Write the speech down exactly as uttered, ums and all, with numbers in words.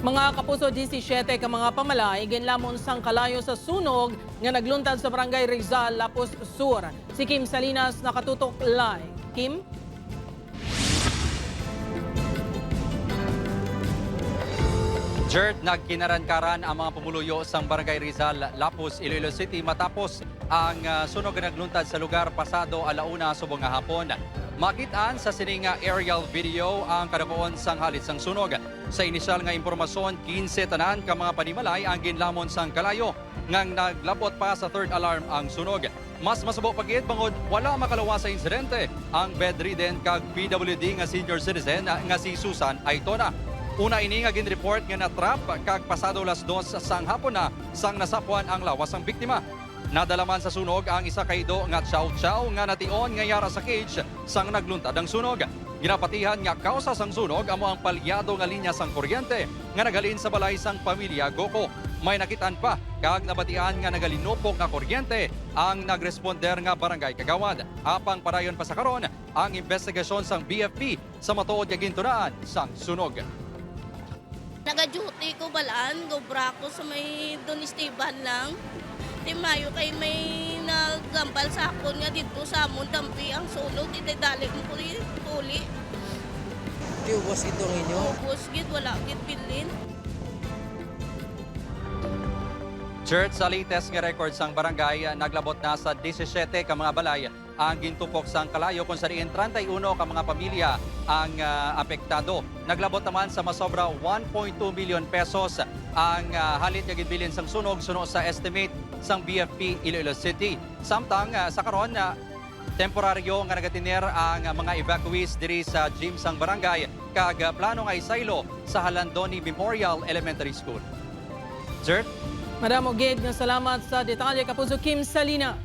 Mga kapuso, disisiete ka mga pamalay ginlamon sang kalayo sa sunog nga nagluntad sa Barangay Rizal, Lapuz Sur. Si Kim Salinas nakatutok live. Kim? Jert, nagkinarankaran ang mga pumuluyo sang Barangay Rizal, Lapuz, Iloilo City matapos ang, ah, sunog nga nagluntad sa lugar pasado ala una subong nga hapon. Makit-an sa sini nga aerial video ang kadakuon sang halit sang sunog. Sa inisyal nga impormasyon, kinse tanan ka mga panimalay ang ginlamon sang kalayo ngang naglabot pa sa third alarm ang sunog. Mas masubo pa gid bangod wala makaluwas sa insidente ang bedridden kag P W D nga senior citizen nga si Susan Aitona. Una ini nga ginreport nga na-trap kag pasado las dos sang hapon na sang nasapwan ang lawas sang biktima. Nadala man sa sunog ang isa ka ido nga chow chow nga nation nga yara sa cage sang nagluntad ang sunog. Ginapatihan nga kausa sang sunog amo ang palyado nga linya sang kuryente nga naghalin sa balay sang pamilya Goco. May nakit-an pa kag nabatian nga nagalinupok nga kuryente ang nagresponder nga barangay kagawad. Apang padayon pa sa karon ang imbestigasyon sang B F P sa matuod nga gintunaan sang sunog. Naga-duty ko, balaan, gobra ko sa may Don Esteban lang. Ti mayo kay may naghambal sa akon nga didto sa amon dampi ang sunog, ti dali ko uli. Ti ubos gid ang inyo? Ubos gid, wala gid bilin. Jert, sa latest nga record sang barangay, naglabot na sa disisiete ka mga balay ang gintupok sang kalayo, kung sa diin treinta y uno ka mga pamilya ang, ah, apektado. Naglabot naman sa masobra one point two million pesos ang, ah, halit nga ginbilin sang sunog suno sa estimate sang B F P Iloilo City. Samtang, ah, sa karon, ah, temporaryo nga nagatener ang mga evacuees diri sa gym sang barangay kag, ah, plano nga isaylo sa Jalandoni Memorial Elementary School. Jert? Madamo gid nga salamat sa detalye, Kapuso Kim Salina.